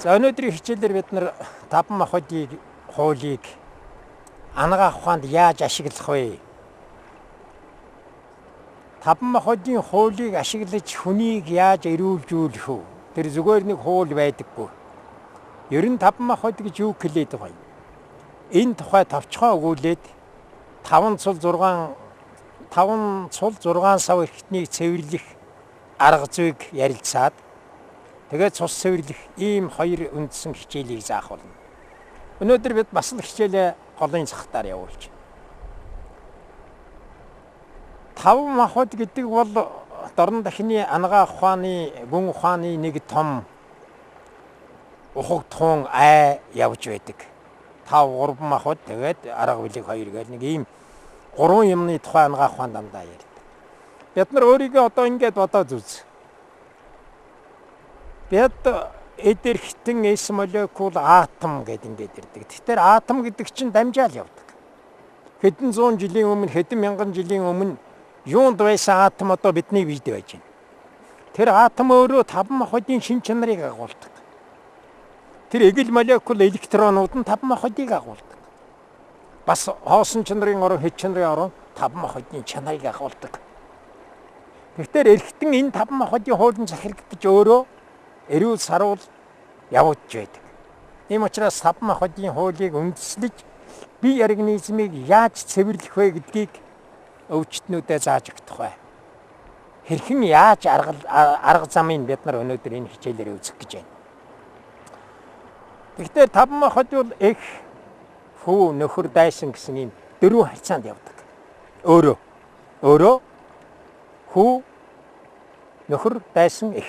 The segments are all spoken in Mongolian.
За өнөөдрийн хичээлээр бид нар таван махбодын хуулийг анагаах ухаанд яаж ашиглах вэ? Таван махбодын хуулийг ашиглаж хүнийг яаж эрүүлжүүлэх вэ? Тэр зүгээр нэг хууль байдаггүй. Ер нь таван махбод гэж юу хэлээд байгаа юм? Энэ тухай товчхон өгүүлээд 5 цул 6 5 цул 6 сав эрхтнийг цэвэрлэх арга зүйг ярилцаад тэгээд цус цэвэрлэх ийм хоёр үндсэн хичээлийг заах болно. Өнөөдөр бид бас л хичээлээ голын цахтаар явуулж. Таван махбод гэдэг бол дорн дахины анагаах ухааны гүн ухааны нэг том ухагтхуун ай явж байдаг. 5 3 махбод тэгээд арга билег 2 гэл нэг ийм гурван юмны тухай анагаах ухаан дандаа ярьдаг. Бид нар өөрийгөө одоо ингэж бодоод үз. Бид эд эрхтэн эс молекул атом гэд ингэж ирдэг. Тэгэхээр атом гэдэг чинь дамжаал явдаг. Хэдэн зуун жилийн өмнө, хэдэн мянган жилийн өмнө юунд байсан атом одоо бидний биед байж байна. Тэр атом өөрөө таван махбодын шин чанарыг агуулдаг. Тэр эгэл молекул электронууд нь таван махбодыг агуулдаг. Бас хоосон чанарын орон, хэд чанарын орон таван махбодын чанарыг агуулдаг. Тэгэхээр эрхтэн энэ таван махбодын хуулинд захирагдаж өөрөө эрүүл саруул явагдаж байдаг. Ийм учраас таван махбодын хуулийг үндэслэж бие организмыг яаж цэвэрлэх вэ гэдгийг өвчтнүүдэд зааж өгөх бай. Хэрхэн яаж арга замыг бид нар өнөөдөр энэ хичээлээр үзэх гэж байна. Тэгэхээр таван махбод бол эх, хүү, нөхөр, дайсан гэсэн ийм дөрвөн харьцаанд явдаг. Өөрөө хүү, нөхөр, дайсан, эх.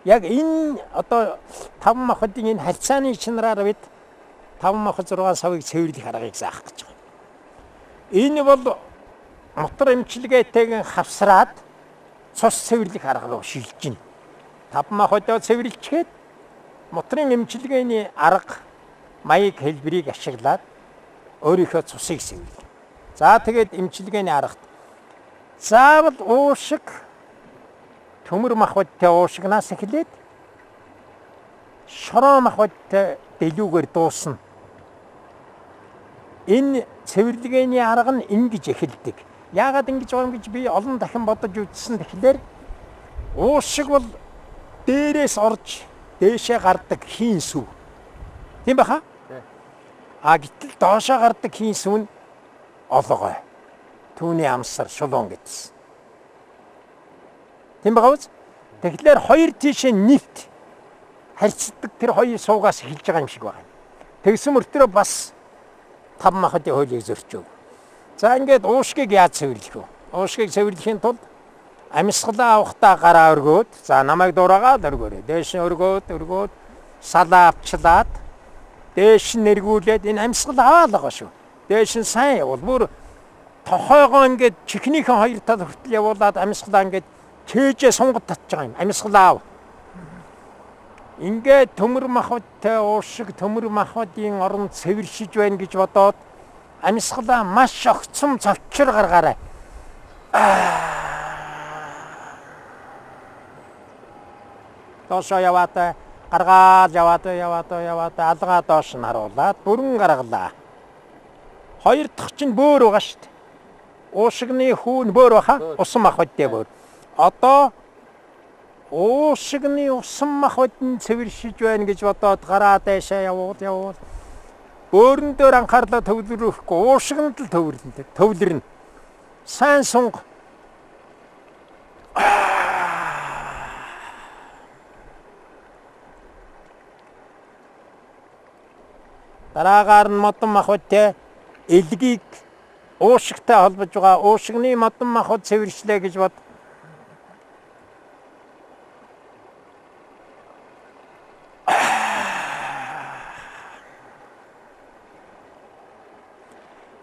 Яг энэ одоо таван махбодын энэ харьцааны чанараар бид таван махбод 6 савыг цэвэрлэх аргыг заах гэж байгаа. Энэ бол мотор эмчилгээтэйгэн хавсраад цус цэвэрлэх арга руу шилжинэ. Таван махбодоо цэвэрлэчихэд моторын эмчилгээний арга маяг хэлбэрийг ашиглаад өөрийнхөө цусыг цэвэрлэнэ. За тэгээд эмчилгээний аргад заавал уушиг төмөр махбодтой уушигнаас эхлээд шороо махбодтой дэлүүгээр дуусна. Энэ цэвэрлэгээний арга нь ингэж эхэлдэг. Яагаад ингэж байгаа юм гэж би олон дахин бодож үзсэн. Тэгэхээр уушиг бол дээрээс орж дээшээ гардаг хийн сүв. Тийм баха? А гэтэл доошоо гардаг хийн сүв нь олгой. Түүний амсар шулуун гэдсэн. Тийм байгаа биз? Тэгэхээр хоёр тийшээ нэвт харьцдаг тэр хоёр суугаас эхэлж байгаа юм шиг байна. Тэгсэн мөртлөө бас таван махбодын хуулийг зөрчөөг. За ингээд уушгийг яаж цэвэрлэх вэ? Уушгийг цэвэрлэхийн тулд амьсгалаа авахдаа гараа өргөөд, за намайг дуурайгаад өргөөрэй. Дээш нь өргөөд, өргөөд салаа авчлаад дээш нь эргүүлээд энэ амьсгал аваад байгаа шүү. Дээш нь сайн явуул. Бүр тохойгоо ингээд чихнийхэн хоёр тал хүртэл явуулаад амьсгалаа ингээд чээжээ сунгад татж байгаа юм. Амьсгал аав. Ингээд төмөр махбодтой уушиг төмөр махбодын орон цэвэршиж байна гэж бодоод амьсгалаа маш огцом цовчор гаргаарай. Доошоо яваад гаргаал яваад яваад яваад алгаа доош нь харуулад бүрэн гаргалаа. Хоёр дахь чинь бөөр байгаа шүү дээ. Уушигны хүүн бөөр баха усан махбодтой бөөр. Одоо уушигны усан махбод нь цэвэршиж байна гэж бодоод гараа дайшаа явуул явуул. Бөөрөн дээр анхаарлаа төвлөрөхгүй уушигнд л төвлөрнө. Төвлөрнө. Сайн сунг. Дараагаар нь модон махбодтой элгийг уушигтай холбож байгаа уушигны модон махбод цэвэршлээ гэж бод.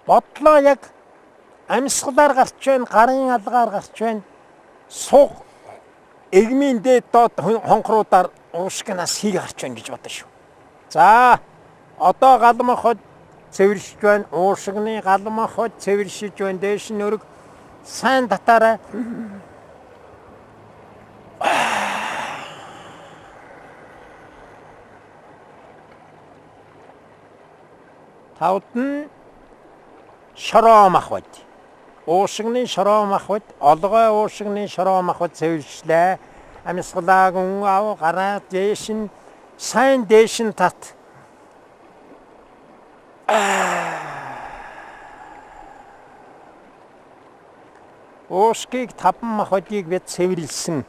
Бодлоо яг амьсгалаар гарч байна, гарын алгаар гарч байна. Суг эгмийн дээд доод хонхруудаар уушгинаас хий гарч байна гэж бодно шүү. За одоо гал махбод цэвэршиж байна. Уушгины гал махбод цэвэршиж байна. Дээш нь өрг сайн татаарай. Хавд нь шороо махбод. Уушигны шороо махбод, олгой уушигны шороо махбод цэвэршлээ. Амьсгалаа гүн ав, гараа дээш нь сайн дээш нь тат. Уушгийг 5 махбодыг бид цэвэрлсэн.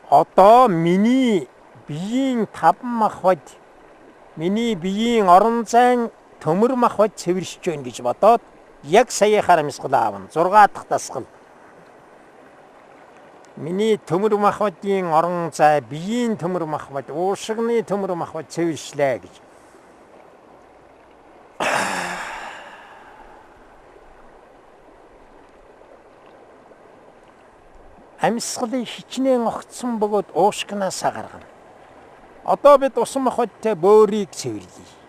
Одоо миний биеийн 5 махбод, миний биеийн орон зайн төмөр махбод цэвэршиж байна гэж бодоод яг саяхаар амьсгал аавна. 6 дахь дасгал. Миний төмөр махбодын орон зай, биеийн төмөр махбод, уушигны төмөр махбод цэвэршлээ гэж. Амьсгалыг хичнээн огцсон бөгөөд уушгинаасаа гаргана. Одоо бид усан махбодтой бөөрийг цэвэрлэе.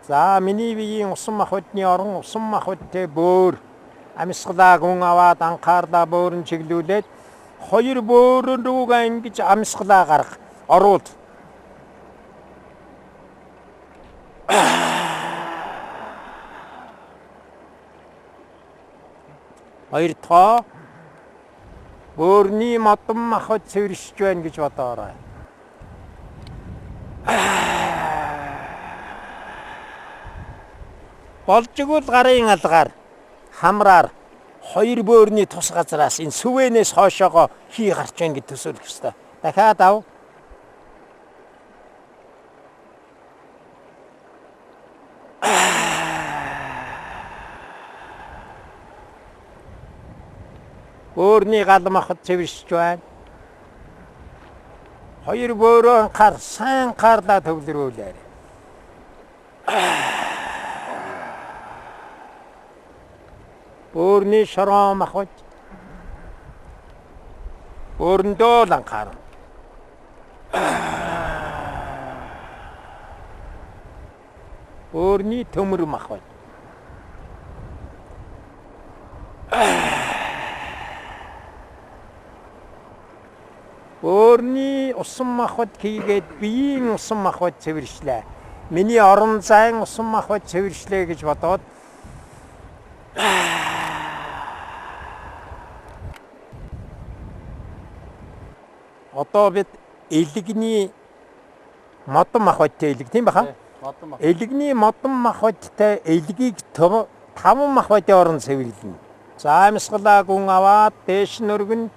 За миний биеийн усан махбодны орон усан махбодтой бөөр амьсгалаа гүн аваад анхаарлаа бөөрн чиглүүлээд хоёр бөөрөн рүүгээ ингэж амьсгалаа гарга оруул. Хоёр тоо бөөрний модон махбод цэвэршиж байна гэж бодоорой. Болж игэл гарын алгаар хамраар хоёр бөөрний тус газраас энэ сүвэнээс хойшоогоо хий гарч байна гэж төсөөлөх ёстой. Дахиад ав. Бөөрний гал махбод цэвэршиж байна. Хоёр бөөрөө анхаар сайн анхаарлаа төвлөрүүлээрэй. Бөөрний шороо махбод бөөрөндөө л анхаарна. Бөөрний төмөр махбод. Бөөрний усан махбод хийгээд биеийн усан махбод цэвэршлээ. Миний орон зайн усан махбод цэвэршлээ гэж бодоод одоо бид элэгний модон махбодтой элэг тийм баха? Элэгний модон махбодтой элгийг 5 махбодын орон цэвэрлэнэ. За амьсгалаа гүн аваад дээш нь өргөн.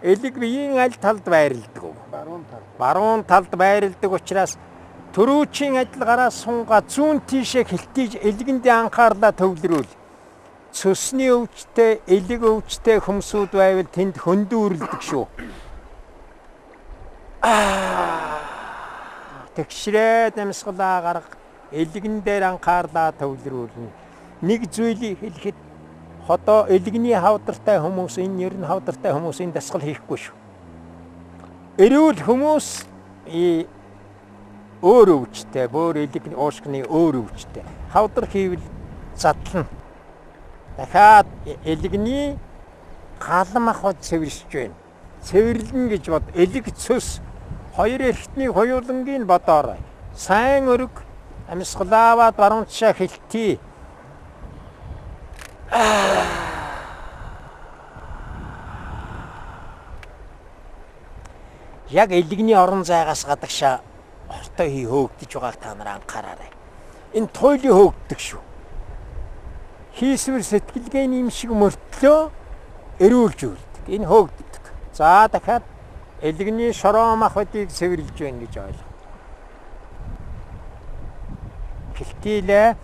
Элэг биеийн аль талд байрладаг вэ? Баруун талд. Баруун талд байрладаг учраас төрүүчийн адил гараа сунгаа зүүн тийшээ хилтийж элгэндээ анхаарлаа төвлөрүүл. Цөсний өвчтэй, элэг өвчтэй хүмүүсүүд байвал тэнд хөндүүрэлдэг шүү. Тэгшрээд амьсгалаа гарга, элгэн дээр анхаарлаа төвлөрүүлнэ. Нэг зүйлийг хэлэхэд одоо элэгний хавдартай хүмүүс энэ ер нь хавдартай хүмүүс энэ дасгал хийхгүй шүү. Эрүүл хүмүүс өөр өвчтэй, бөөр элэг уушгины өөр өвчтэй. Хавдар хийвэл задлана. Дахиад элэгний гал махбод цэвэршиж байна. Цэвэрлэн гэж бод. Элэг цөс хоёр эрхтний хоёулангийн бодоорой. Сайн өрг амьсгалаа аваад баруун тишээ хилтий. Яг элэгний орон зайгаас гадагшаа хортой хий хөөгдөж байгааг та нар анхаараарай. Энэ туйлын хөөгддөг шүү. Хийсвэр сэтгэлгээний юм шиг мөртлөө эрүүлж үлдэг. Энэ хөөгддөг. За дахиад элэгний шороо махбодыг цэвэрлж байна гэж ойлго. Хилтийлээ.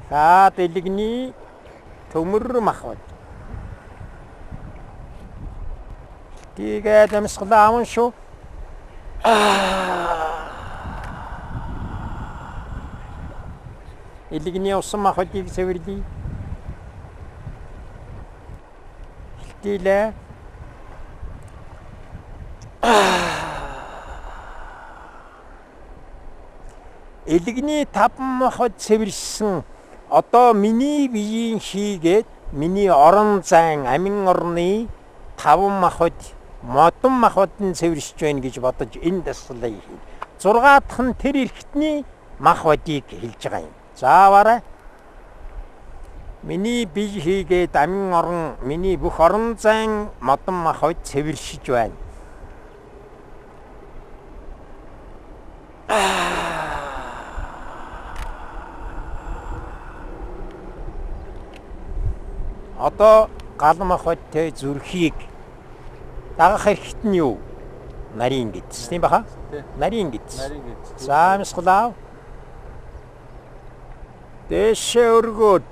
За элэгний төмөр махбод. Хилтийгээд амьсгалаа аван шүү. Элэгний усан махбодыг цэвэрлэе. Хилтийлээ. Элэгний 5 махбод цэвэршсэн. Одоо миний биеийн хийгээд миний орон зайн амин орны 5 махбод модон махбод нь цэвэршиж байна гэж бодож энэ дасгалыг хий. 6 дахь нь тэр эрхтний мах бодийг хэлж байгаа юм. За аваарай. Миний бие хийгээд амин орон миний бүх орон зайн модон мах бод цэвэршиж байна. Одоо гал махбодтой зүрхийг дагах эрхт нь юу? Нарийн гэдэс. Тийм баха? Нарийн гэдэс. За амьсгал ав. Дээшээ өргөөд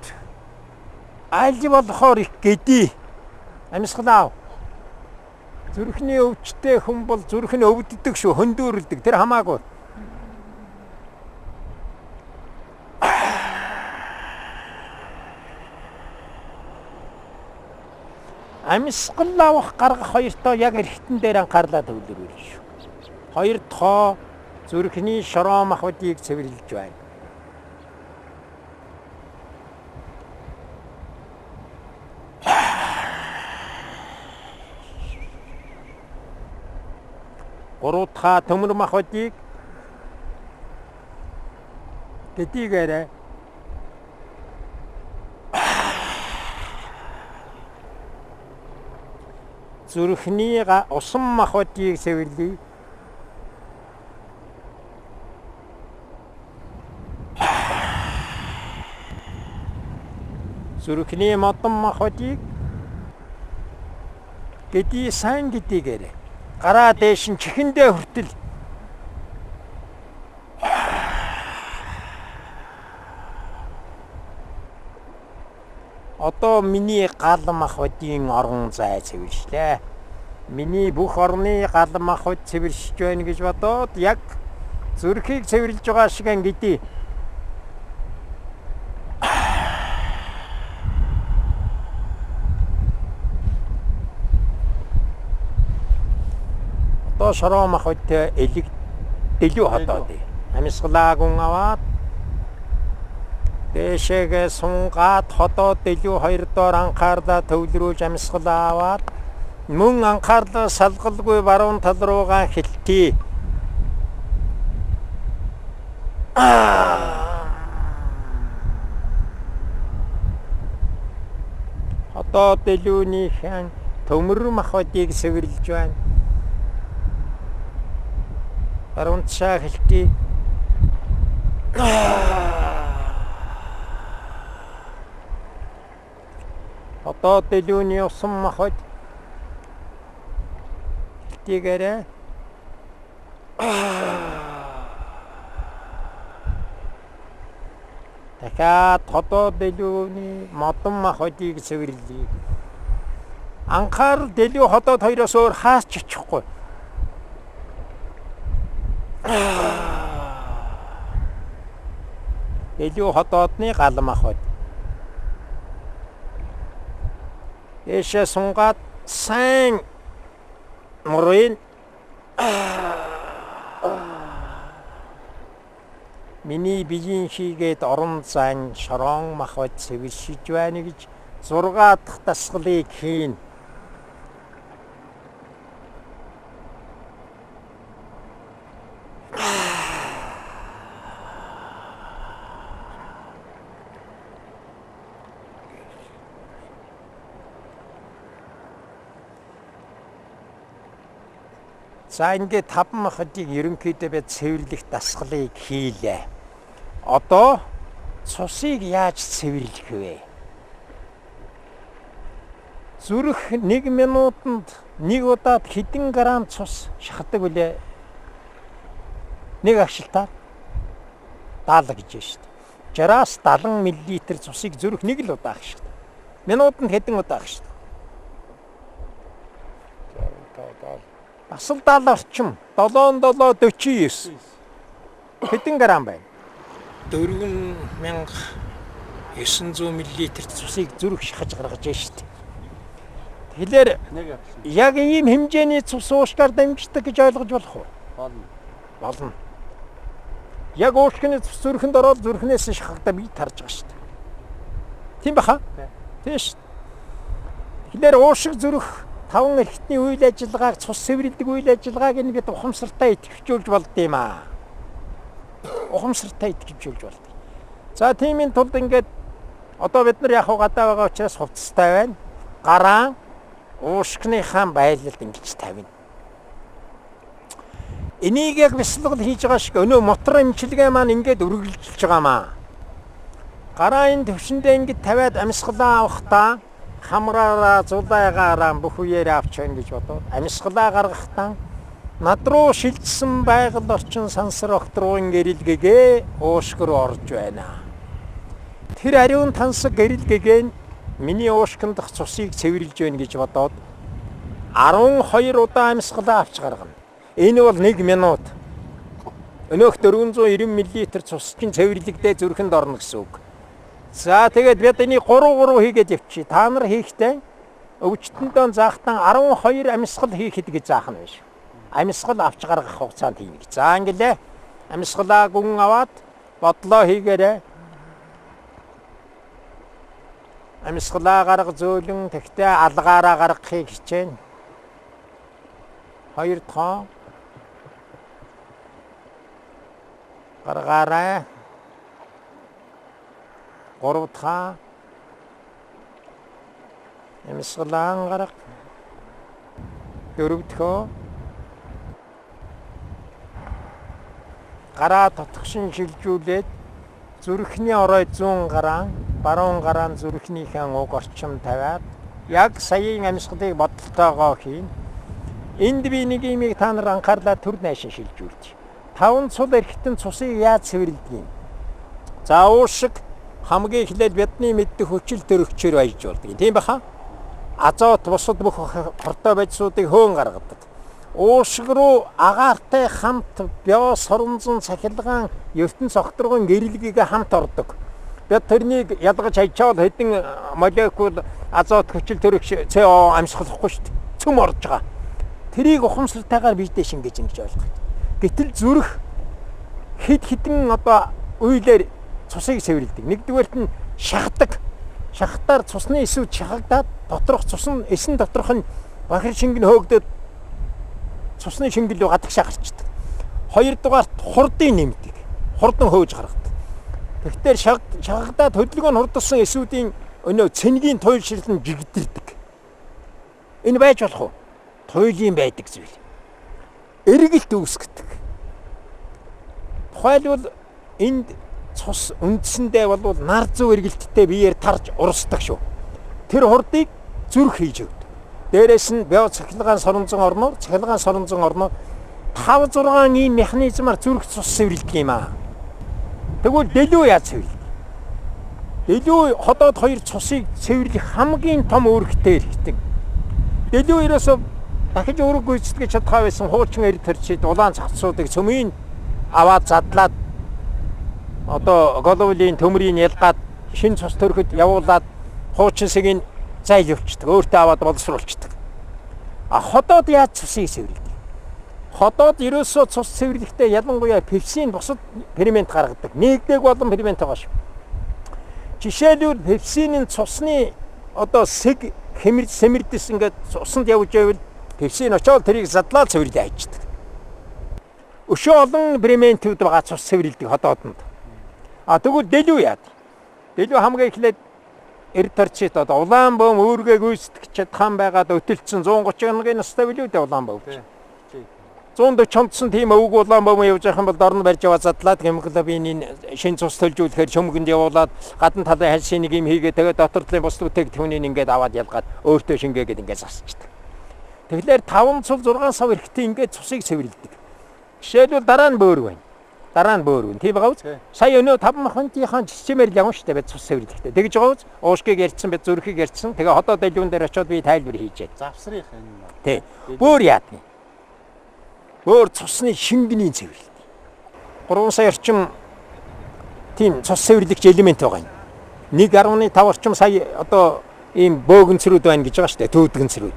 аль болохоор их гэдий. Амьсгал ав. Зүрхний өвчтэй хүн бол зүрх нь өвддөг шүү, хөндүүрэлдэг. Тэр хамаагүй. Амьсгал авах гаргах хоёртоо яг эргэтэн дээр анхаарлаа төвлөрүүл шүү. Хоёр тоо зүрхний шороо махбодыг цэвэрлэж байна. Гурав дахь төмөр махбодыг гэдийгээрээ зүрхний усан махбодыг цэвэрлэе. Зүрхний модон махбодыг гэдий сайн гэдийгээрээ гараа дээш нь чихэндээ хүртэл одоо миний гал махбодын орон зай цэвэршлээ. Миний бүх орны гал махбод цэвэршиж байна гэж бодоод яг зүрхийг цэвэрлж байгаа шиг ангидий. Одоо шороо махбодтой элэг дэлүү ходоод. Амьсгалаа гүн аваад дээшээгээ сунгаад ходоод дэлүү хоёр доор анхаарлаа төвлөрүүлж амьсгалаа аваад мөн анхаарлаа салгалгүй баруун тал руугаа хилтий. Ходоод дэлүүнийхэн төмөр махбодыг цэвэрлж байна. Баруун ташаа хилтий. Одоо дэлүүний усан махбод хилтийгээрээ. Дахиад ходоод дэлүүний модон махбодыг цэвэрлэе. Анхаарал дэлүү ходоод хоёроос өөр хаач очихгүй. Дэлүү ходоодны гал махбод. Дээшээ сунгаад сайн мурын миний биеийн хийгээд орон зайн шороон махбод цэвэршиж байна гэж 6 дахь дасгалыг хийн. За ингээд 5 махбодыг ерөнхийдөө би цэвэрлэх дасгалыг хийлээ. Одоо цусыг яаж цэвэрлэх вэ? Зүрх 1 минутанд нэг удаад хэдэн грамм цус шахдаг вүлээ? Нэг агшилтаар 70 гэж байна шүү дээ. 60-аас 70 мл цусыг зүрх нэг л удаа агшилдаг. Минутанд хэдэн удаа агшилдаг? 65 70. Бас л 70 орчим. 7 7 49. Хэдэн грамм байна? 4900 мл цусыг зүрх шахаж гаргаж байна шүү дээ. Тэгэхээр яг ийм хэмжээний цус уушгаар дамждаг гэж ойлгож болох уу? Болно. Болно. Яг уушгины цус зүрхэнд ороод зүрхнээс шахагдаа бие тарж байгаа шүү дээ. Тийм баха? Тийм шүү дээ. Тэгэхээр уушиг зүрх Таван эрхтний үйл ажиллагааг цус цэвэрлэдэг үйл ажиллагааг нь бид ухамсартай идэвхжүүлж болд юм аа. Ухамсартай идэвхжүүлж болд. За тиймийн тулд ингээд одоо бид нар яг гадаа байгаа учраас хувцастай байна. Гараан уушгиныхаа байлалд ингэж тавина. Энийг яг бясалгал хийж байгаа шиг өнөө мотор эмчилгээ маань ингээд үргэлжилж байгаамаа. Гараа энэ төвшөндөө ингэж тавиад амьсгалаа авахдаа хамраараа зулайгаараа бүх үеэр авч байна гэж бодоод амьсгалаа гаргахдаа над руу шилжсэн байгаль орчин сансар огт рууын гэрэл гэгээ уушг руу орж байна. Тэр ариун тансаг гэрэл гэгээ нь миний уушгинд дах цусыг цэвэрлж байна гэж бодоод 12 удаа амьсгалаа авч гаргана. Энэ бол 1 минут. Өнөөх 490 мл цус чинь цэвэрлэгдээ зүрхэнд орно гэсэн үг. За тэгээд бид энийг 3 3 хийгээд явчих. Та нар хийхдээ өвчтөндөө заахтан 12 амьсгал хийхэд гэж заах нь биш. Амьсгал авч гаргах хугацаанд хийнэ гэж. За ингэлээ. Амьсгалаа гүн аваад бодлоо хийгээрэй. Амьсгалаа гарга зөөлөн тэгтээ алгаараа гаргахыг хичээнэ. 2 дахь гаргаарай. 3 дахь амьсгалаан гарга. 4 дахь гараа тотгошин шилжүүлээд зүрхний орой зүүн гараан, баруун гараан зүрхнийхэн уг орчим тавиад яг саяын амьсгалыг бодолтойгоо хийн. Энд би нэг юмыг та нар анхаарлаа төр найшин шилжүүлж. Таван цул эрхтэн цусыг яаж цэвэрлэдэг юм? За уушиг хамгийн эхлээд бидний мэддэг хүчил төрөгчөөр баяж болдог. Тийм баха? Азот бусад бүх хортой бодисуудыг хөөн гаргадаг. Уушиг руу агаартай хамт био соронзон цахилгаан ертөнц огторгон гэрэлгийг хамт ордог. Бид тэрнийг ялгаж хайчаал хэдэн молекул азот хүчил төрөгч СО амьсгалахгүй шүү дээ. Цөм орж байгаа. Тэрийг ухамсартайгаар биедээ шингээж ингэж ойлгох. Гэтэл зүрх хэд хэдэн одоо үеэр цусыг цэвэрлэдэг. Нэгдүгээрт нь шахдаг. Шахтаар цусны эсүүд шахагдаад доторх цус нь эсэн доторх нь бахир шингэн хөөгдөд цусны шингэл рүү гадагшаа гарчдаг. Хоёрдугаарт хурдын нэмдэг. Хурдан хөөж гаргадаг. Тэгэхээр шахагдаад хөдөлгөөн хурдсан эсүүдийн өнөө цэнгийн туйлшрал нь жигдэрдэг. Энэ байж болох уу? Туйлын байдаг зүйл. Эргэлт үүсгэдэг. Тухайлбал энд цус үндсэндээ бол нар зүү эргэлттэй биеэр тарж урсдаг шүү. Тэр хурдыг зүрх хийж өгдөг. Дээрээс нь био цахилгаан соронзон орноор, цахилгаан соронзон орноор 5 6 ийм механизмаар зүрх цус цэвэрлэдэг юм аа. Тэгвэл дэлүү яаж цэвэрлэдэг? Дэлүү ходоод хоёр цусыг цэвэрлэх хамгийн том үүрэгтэй эрхтэн. Дэлүү ерөөсөө дахиж үүрэг гүйцэтгэж чадхаа байсан хуучин эрд төрчид улаан цацуудыг цөмийн аваад задлаад одоо глобулин төмрийн ялгаад шин цус төрөхөд явуулаад хуучин сэгийг зайлуулчихдаг. Өөртөө аваад боловсруулчихдаг. А ходоод яаж цусыг цэвэрлэдэг? Ходоод ерөөсөө цус цэвэрлэхдээ ялангуяа пепсин бусад фермент гаргадаг. Нэгдэг болон фермент байгаа шүү. Жишээлбэл пепсин нь цусны одоо сэг хэмэр сэмэрдэс ингээд цуснд явж байвал пепсин очоод тэрийг задлаад цэвэрлээ хайчдаг. Өшөө олон ферментүүд байгаа цус цэвэрлэдэг ходоодонд. А тэгвэл дэлүү яад? Дэлүү хамгийн эхлээд эрд торчит одоо улаан бөөм үүргээ гүйцэтгэж чадхан байгаад өтөлдсөн 130 хоногийн настай билүү дээ улаан бөөм. 140 хонцсон тийм өвөг улаан бөөм явж байгаа юм бол дорн барьж яваа задлаад гемоглобинийн шин цус төлжүүлэхээр чөмгөнд явуулаад гадна талын хальсын нэг юм хийгээ тэгээд дотор талын бус бүтээгдэхүүнийг ингээд аваад ялгаад өөртөө шингээгээд ингээд засчдаг. Тэгэхээр 5 цул 6 сав эрэхтэй ингээд цусыг цэвэрлэдэг. Жишээлбэл дараа нь бөөр байна. Дараа нь бөөр байна. Тийм байгаа үз? Сая өнөө 5 махбантынхаа системээр л явна шүү дээ бид цус цэвэрлэхдээ. Тэгж байгаа үз? Уушгийг ярьсан, бид зүрхийг ярьсан. Тэгээ ходоо дэлгүүн дээр очиод би тайлбар хийжээ. Завсрынх энэ. Тий. Бөөр яадна. Бөөр цусны шингэний цэвэрлэлт. 3 сая орчим тийм цус цэвэрлэгч элемент байгаа юм. 1.5 орчим сая одоо ийм бөөгөнцрүүд байна гэж байгаа шүү дээ. Төвдгөнцрүүд.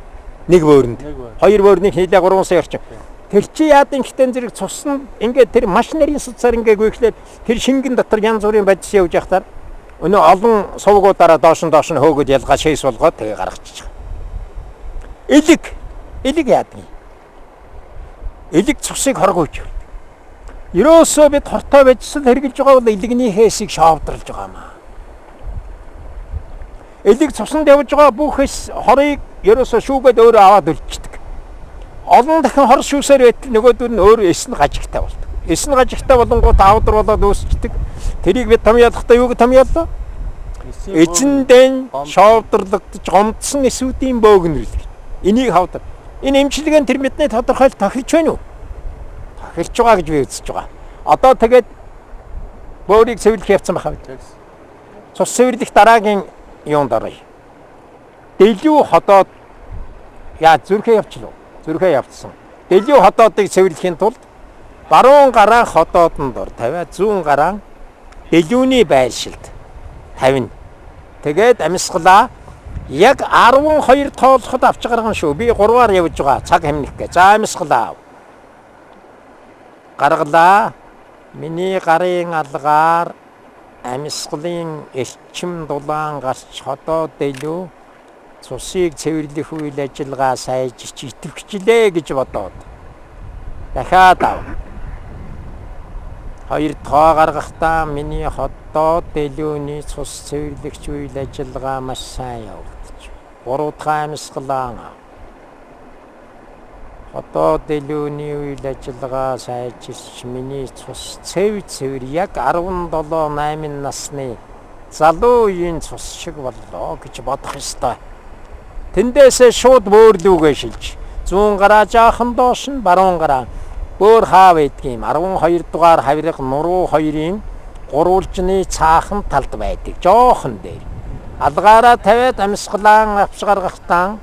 Нэг бөөрөнд. Хоёр бөөрнийг нийлээ 3 сая орчим. Тэр чи яад ингэтэн зэрэг цус нь ингээд тэр маш нарийн суцаар ингээд гүйхлээр тэр шингэн дотор янз бүрийн бодис явж явахтаар өнөө олон сувгуудаараа доош нь хөөгд ялгаа шээс болгоод тэгээ гаргачих. Элэг. Элэг яадаг юм? Элэг цусыг хоргууж. Ерөөсөө бид хортой байжсан хэрглэж байгаа бол элэгний хээсийг шоовдорлж байгаа юм аа. Элэг цусанд явж байгаа бүх эс хорыг ерөөсөө шүүгээд өөрөө аваад үлдчихдэг. Олон дахин хор шүүсээр байтал нөгөөдөр нь өөр эс нь гажигтай болдог. Эс нь гажигтай болонгууд авдар болоод үүсчдэг. Тэрийг бид томьёолохдоо юуг томьёоллоо? Эзэндэн шоовдорлогдож гомдсон эсүүдийн бөөгнөрөл. Энийг хавдар. Энэ эмчилгээ нь тэр бидний тодорхойлолт тохирч байна уу? Тохирч байгаа гэж би үзэж байгаа. Одоо тэгээд бөөрийг цэвэрлэх явцсан баха. Цус цэвэрлэх дараагийн юунд оръё. Дэлүү ходоод яа зүрхээ явчлаа. Зүрхээ явцсан. Дэлүү ходоодыг цэвэрлэхийн тулд баруун гараа ходоодонд ор тавиа, зүүн гараа дэлүүний байршилд тавина. Тэгээд амьсгалаа яг 12 тоолоход авч гаргана шүү. Би 3-аар явж байгаа цаг хэмнэх гэ. За амьсгалаа. Гаргалаа. Миний гарын алгаар амьсгалын эрчим дулаан гарч ходоод дэлүү цусыг цэвэрлэх үйл ажиллагаа сайжирч идэвхжлээ гэж бодоод дахиад ав. Хоёр тоо гаргахдаа миний ходоод дэлүүний цус цэвэрлэгч үйл ажиллагаа маш сайн явагдаж. Гурав дахь амьсгалаа ав. Ходоод дэлүүний үйл ажиллагаа сайжирч миний цус цэв цэвэр яг 17 8 насны залуу үеийн цус шиг боллоо гэж бодох ёстой. Тэндээсээ шууд бөөр лүүгээ шилж зүүн гараа жаахан доош нь баруун гараа бөөр хаа байдгийг 12 дугаар хавирга нуруу хоёрын гурвалжны цаахан талд байдаг. Жоохон дээр. Алгаараа тавиад амьсгалаан авч гаргахдаа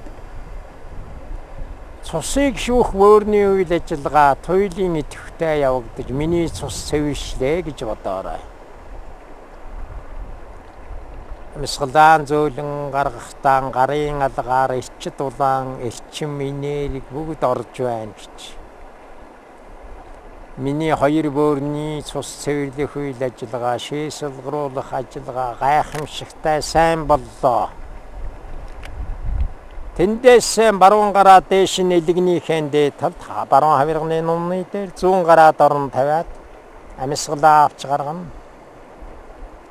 цусыг шүүх бөөрийн үйл ажиллагаа туйлын идэвхтэй явагдаж миний цус цэвэршлээ гэж бодоорой. Амьсгалаан зөөлөн гаргахдаа гарын алгаар эрчид улаан эрчим энерги бүгд орж байна гэж. Миний хоёр бөөрийн цус цэвэрлэх үйл ажиллагаа, шээсэлгруулах ажиллагаа гайхамшигтай сайн боллоо. Тэндээс баруун гараа дээш нь элэгнийхэн дээд талд баруун хавирганы нумны дээр зүүн гараа дорн тавиад амьсгалаа авч гаргана.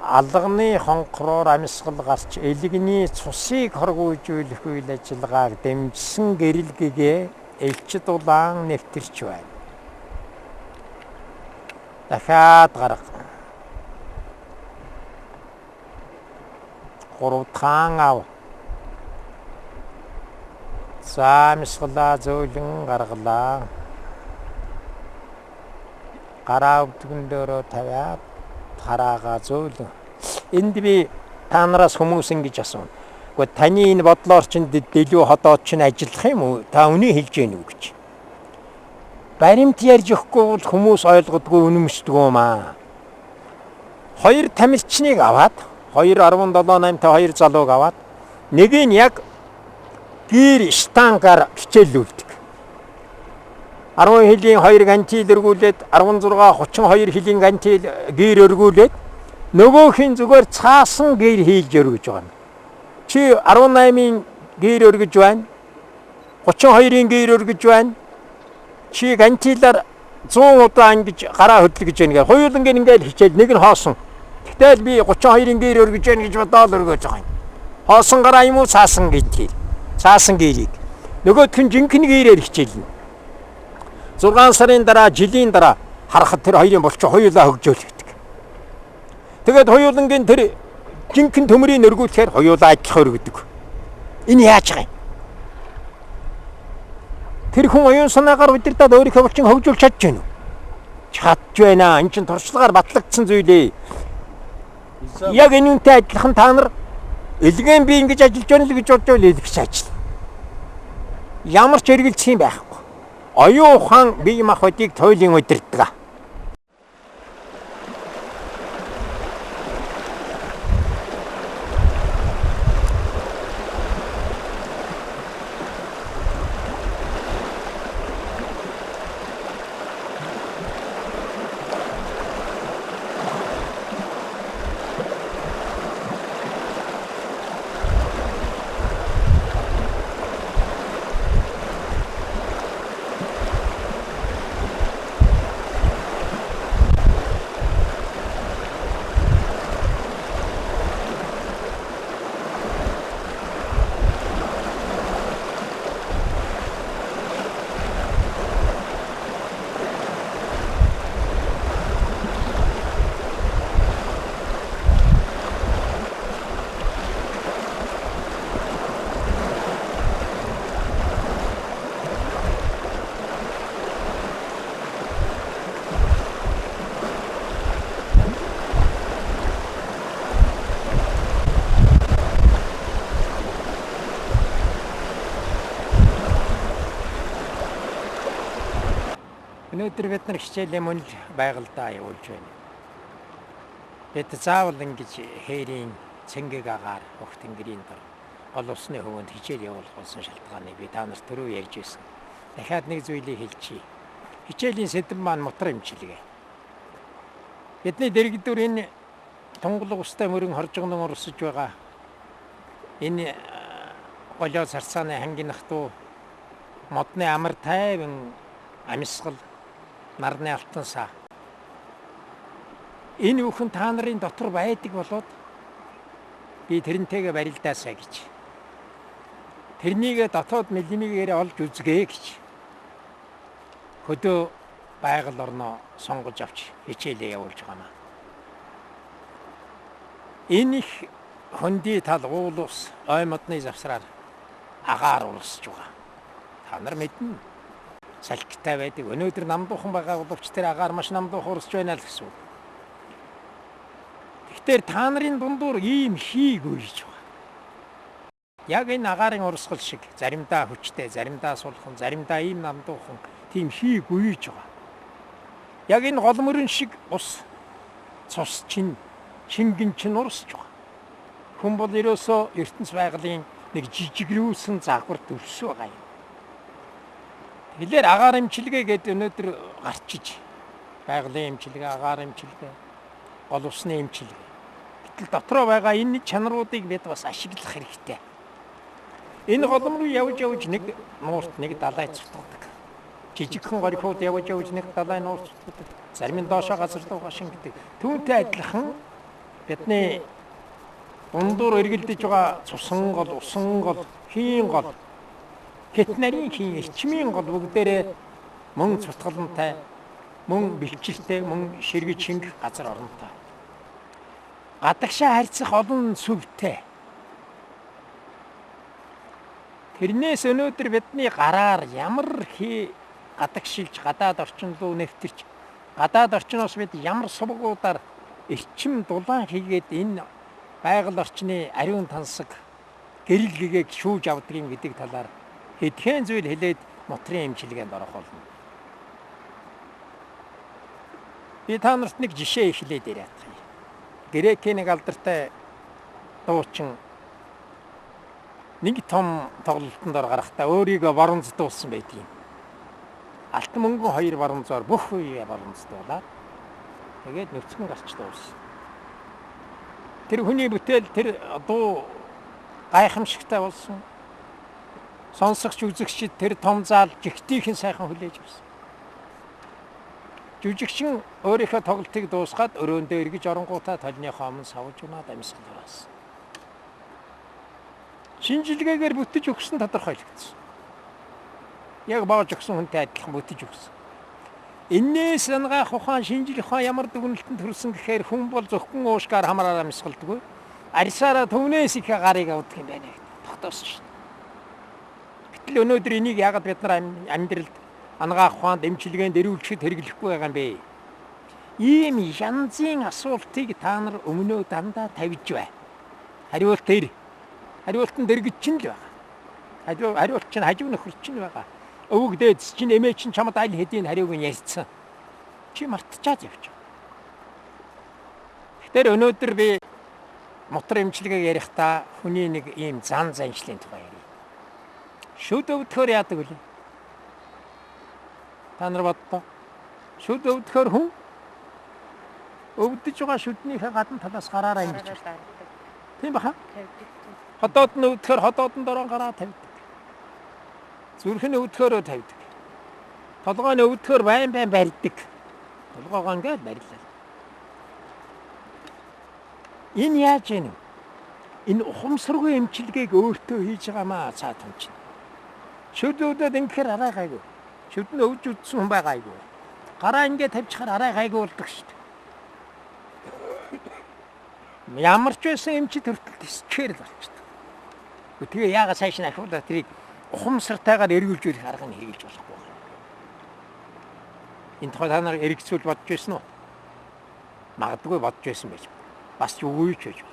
Алганы хонхроор амьсгал гарч элэгний цусыг хоргуужуулах үйл ажиллагааг дэмжсэн гэрэлгэгээ элчид улаан нэвтэрч байна. Дахиад гарга. Гурав дахь ав. За амьсгалаа зөөлөн гаргалаа. Гараа өвдгөн дөрөө тавиад хараагаа зөөлөн. Энд би та нараас хүмүүс ингэж асууна. Гэхдээ таны энэ бодлоор чинь дэлүү ходоод чинь ажиллах юм уу? Та үнийг хэлж гэнэ үү гэж. Баримт ярьж өгөхгүй бол хүмүүс ойлгодгүй үнэмшдэг юм аа. Хоёр тамирчныг аваад 2.17 8-тай хоёр залууг аваад нэг нь яг гэр штангаар хичээллүүлдэг. 10 хилийн 2 гантил өргүүлээд 16 32 хилийн гантил гэр өргүүлээд нөгөөх нь зүгээр цаасан гэр хийлж өргөж байгаа юм. Чи 18-ын гэр өргөж байна. 32-ын гэр өргөж байна. Чи гантилаар 100 удаа ингэж гараа хөдлөж байна гэх. Хоёулангийн ингээл хичээл нэг нь хоосон. Тэгтэл би 32-ын гэр өргөж байна гэж бодоол өргөж байгаа юм. Хоосон гараа юм уу цаасан гэнтил. Цаасан гэрийг. Нөгөөх нь жинхэнэ гэрээр хичээлнэ. 6 сарын дараа жилийн дараа харахад тэр хоёрын болчих хоёулаа хөгжөөлөгдөг. Тэгээд хоёулангийн тэр жинхэнэ төмрийн өргүүлэхээр хоёулаа адилхан өргөдөг. Энэ яаж байгаа юм? Тэр хүн оюун санаагаар удирдаад өөрийнхөө булчин хөгжүүлж чадж байна уу? Чадж байна. Энэ чинь туршлагаар батлагдсан зүйл ээ. Яг энэ үнтэй адилхан та нар элгэн би ингэж ажиллаж байна л гэж бодож байвал элгэж ажил. Ямар ч эргэлзэх юм байхгүй. Оюун ухаан бие махбодыг туйлын удирддаг. Өнөөдөр бид нар хичээлээ мөн л байгальдаа явуулж байна. Бид заавал ингэж хээрийн цэнгэг агаар огт тэнгэрийн дор гол усны хөвөнд хичээл явуулах болсон шалтгааныг би та нарт түрүү ярьж байсан. Дахиад нэг зүйлийг хэлчихье. Хичээлийн сэдэв маань мотор эмчилгээ. Бидний дэргэдүр энэ тунгалаг устай мөрөн хоржигнон урсаж байгаа энэ голио царцааны хангинах дуу модны амар тайван амьсгал нарны алтан саа. Энэ бүхэн та нарын дотор байдаг болоод би тэрнтэйгээ барилдаасаа гэж. Тэрнийгээ дотоод мэлмигээрээ олж үзгээ гэж. Хөдөө байгаль орноо сонгож авч хичээлээ явуулж байгаа маа. Энэ их хөндөй тал уул ус ой модны завсраар агаар урсж байгаа. Та нар мэднэ. Салхитай байдаг. Өнөөдөр намдуухан байгаа боловч тэр агаар маш намдуухан урсж байна л гэсэн үг. Тэгэхээр та нарын дундуур ийм хийгүй гэж байгаа. Яг энэ агаарын урсгал шиг заримдаа хүчтэй, заримдаа сулхан, заримдаа ийм намдуухан тийм хийгүй гэж байгаа. Яг энэ гол мөрөн шиг ус цус чинь шингэн чинь урсж байгаа. Хүн бол ерөөсөө ертөнц байгалийн нэг жижигрүүсэн загвар дүрс байгаа юм. Тэгэхээр агаар эмчилгээ гэдэг өнөөдөр гарчиж байгалийн эмчилгээ, агаар эмчилгээ, гол усны эмчилгээ. Гэтэл дотроо байгаа энэ чанаруудыг бид бас ашиглах хэрэгтэй. Энэ голом руу явж явж нэг нуурт нэг далай цутгадаг. Жижигхэн горихууд явж явж нэг далай нуур цутгадаг. Зарим нь доошоо газар руугаа шингэдэг. Түүнтэй адилхан бидний дундуур эргэлдэж байгаа цусан гол, усан гол, хийн гол, хэт нарийн хийн, эрчмийн гол бүгдээрээ мөн цутгалантай, мөн бэлчилтэй, мөн ширгэж шингэх газар оронтой. Гадагшаа харьцах олон сүвтэй. Тэрнээс өнөөдөр бидний гараар ямар хий гадагшилж гадаад орчин руу нэвтэрч гадаад орчноос бид ямар сувгуудаар эрчим дулаан хийгээд энэ байгаль орчны ариун тансаг гэрэл гэгээг шүүж авдаг юм гэдэг талаар хэдхэн зүйл хэлээд мотрын эмчилгээнд орох болно. Би та нарт нэг жишээ эхлээд яриад юм. Грекийн нэг алдартай дуучин нэг том тоглолтод ор гарахдаа өөрийгөө бронздуулсан байдаг юм. Алтан мөнгөн 2 бронзоор бүх үеэ бронздуулаад тэгээд нүцгэн гарч дууссан. Тэр хүний бүтээл тэр дуу гайхамшигтай болсон. Сонсогч үзэгчид тэр том заал жигтийнхэн сайхан хүлээж авсан. Жүжигчин өөрийнхөө тоглолтыг дуусгаад өрөөндөө эргэж оронгуудаа толныхоо өмнө савж унаад амьсгал хураасан. Шинжилгээгээр бүтэж өгсөн тодорхойлогдсон. Яг боож өгсөн хүнтэй адилхан бүтэж өгсөн. Эннээс ангаах ухаан шинжлэх ухаан ямар дүгнэлтэнд хүрсэн гэхээр хүн бол зөвхөн уушгаар хамраар амьсгалдаггүй. Арьсаараа түүнээс их гарыг авдаг юм байна гэдэг тогтоосон шүү дээ. Гэтэл өнөөдөр энийг яагаад бид нар амьдралд ангаах ухаанд эмчилгээнд эрүүлэхэд хэрэглэхгүй байгаа юм бэ? Ийм янзын асуултыг та нар өмнөө дандаа тавьж бай. Хариулт ир. Хариулт нь дэргэд чинь л байгаа. Хариулт чинь хажуу нөхөр чинь байгаа. Өвөг дээд чинь эмээ чинь чамд аль хэдийн хариуг нь ярьсан. Чи мартчаад явчих. Тэгэхээр өнөөдөр би мотор эмчилгээг ярихдаа хүний нэг ийм зан заншлын тухай ярья. Шүд өвдөхөөр яадаг вэ? Та нар бодлоо. Шүд өвдөхөөр хүн өвдөж байгаа шүднийхээ гадна талаас гараараа ингэж байна. Тийм баха? Ходоод нь өвдөхөөр ходоод нь дороо гараа тавьдаг. Зүрх нь өвдөхөөрөө тавьдаг. Толгой нь өвдөхөөр байн байн барьдаг. Толгоогоо ингээд барилаа. Энэ яаж юм? Энэ ухамсаргүй эмчилгээг өөртөө хийж байгаа маа цаа том чинь. Шүд өвдөд ингэхээр арай гайгүй. Шүд нь өвж үдсэн хүн байгаа айгүй. Гараа ингээд тавьчихаар арай гайгүй болдог шүү дээ. Ямар ч байсан эмчит хүртэл тисчээр л болчихдог. Тэгээ яагаад цааш нь ахиулаа тэрийг ухамсартайгаар эргүүлж ирэх арга нь хэрэгжилж болохгүй байна. Энэ тухай та нар эргэцүүл бодож байсан уу? Магадгүй бодож байсан байж. Бас ч үгүй ч байж.